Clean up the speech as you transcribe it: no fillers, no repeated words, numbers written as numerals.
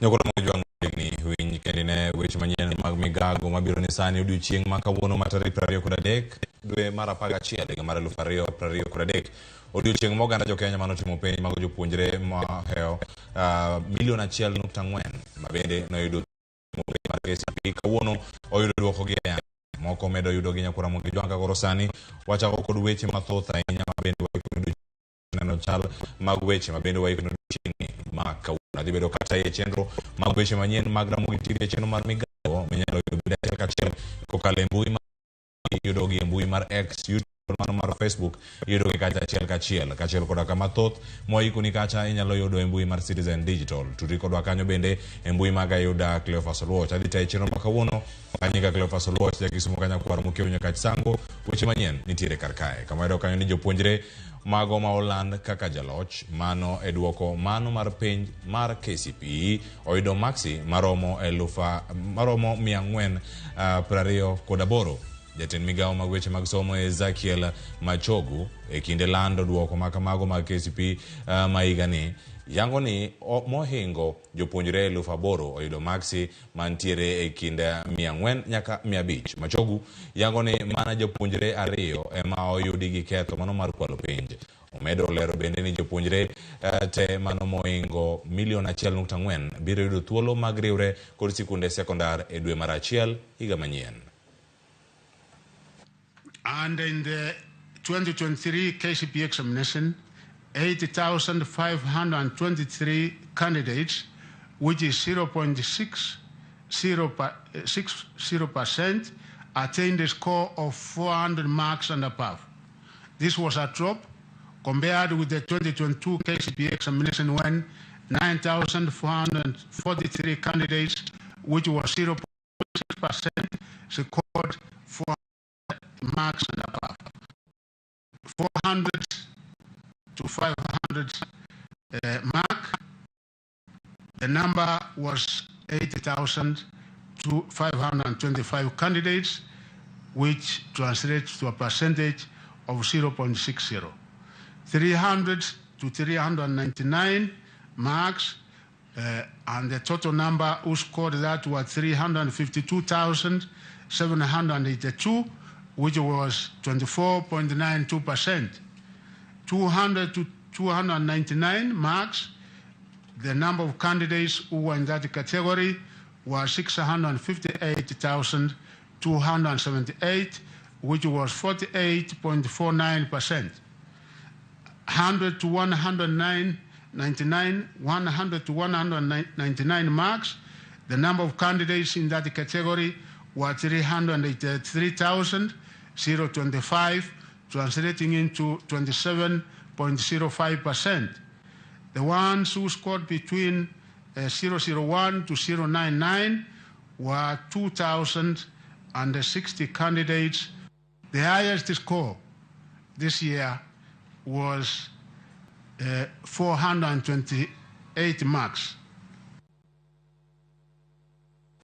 Nyokoro mojwang' machiegni winj kendi ne weche manyien mag migago mabiro ni sani odiochieng' ma kawuono ma tarik 23 dwe mar 11 higa mar 2023. Odiochieng' ma oganda jokenya manotimo penj mago jopuonjre mohewo milion 1.4 ma bende noyudo timo penj mar KCPE kawuono oyudo duoko gi ayanga. Moko medo yudo gi nyakwara Ramogi Jwang' ka koro sani wachako kod weche mathoth ahinya ma bende waiko neno chal mag weche ma bende waiko chieng'ni ma kawuono. Adhi bedo kata e chenro mag weche manyien mag Ramogi TV e chenro mar migawo minyalo yudo bende achiel kachiel kokalo e mbui ma iyudogi e mbui mar X, YouTube, mano mar Facebook, iyudogi kacha achiel kachiel. Kachiel koda kama thoth mwaikoni kacha inyalo yudo e mbui mar Citizen Digital. Tudri kodwa kanyo bende e mbui mag Ayuda Cleophas Oluoch. Adhi tayi chenro ma kawuono anyinga Cleophas Oluoch, ja Kisumu Kanyakwar Mokiewo nyaka Chisango. Weche manyien nitiere kar kae. Kama yudo kanyo ni jopuonjre mago ma oland kaka jaloch mano e duoko mano mar penj mar KCPE oyudo maksi maromo elufa maromo 428. Jatend migawo mag weche mag somo Ezekiel Machogu e kinde lando duoko ma kamago mag KCPE ma higani yango ni mohingo jopuonjre 8,000 oyudo maksi mantiere e kind 400 nyaka 500. Machogu yango ni mana jopuonjre ariyo ema oyudi gi ketho mano mar kwalo penj. Omedo lero bende ni jopuonjre te mano mohingo milion 1.4 biro yudo thuolo mag riwre kod sikunde sekondar e dwe mar achiel higa manyien. And in the 2023 KCPE examination, 80,523 candidates, which is 0.60%, attained a score of 400 marks and above. This was a drop compared with the 2022 KCPE examination when 9,443 candidates, which was 0.6%, scored 400 marks and above. 400 to 500 mark, the number was 80,525 candidates, which translates to a percentage of 0.60. 300 to 399 marks, and the total number who scored that was 352,782, which was 24.92%. 200 to 299 marks, the number of candidates who were in that category was 658,278, which was 48.49%. 100 to 109, 99, 100 to 199 marks, the number of candidates in that category were 383,025, translating into 27.05%. The ones who scored between 001 to 099 were 2,060 candidates. The highest score this year was 428 marks.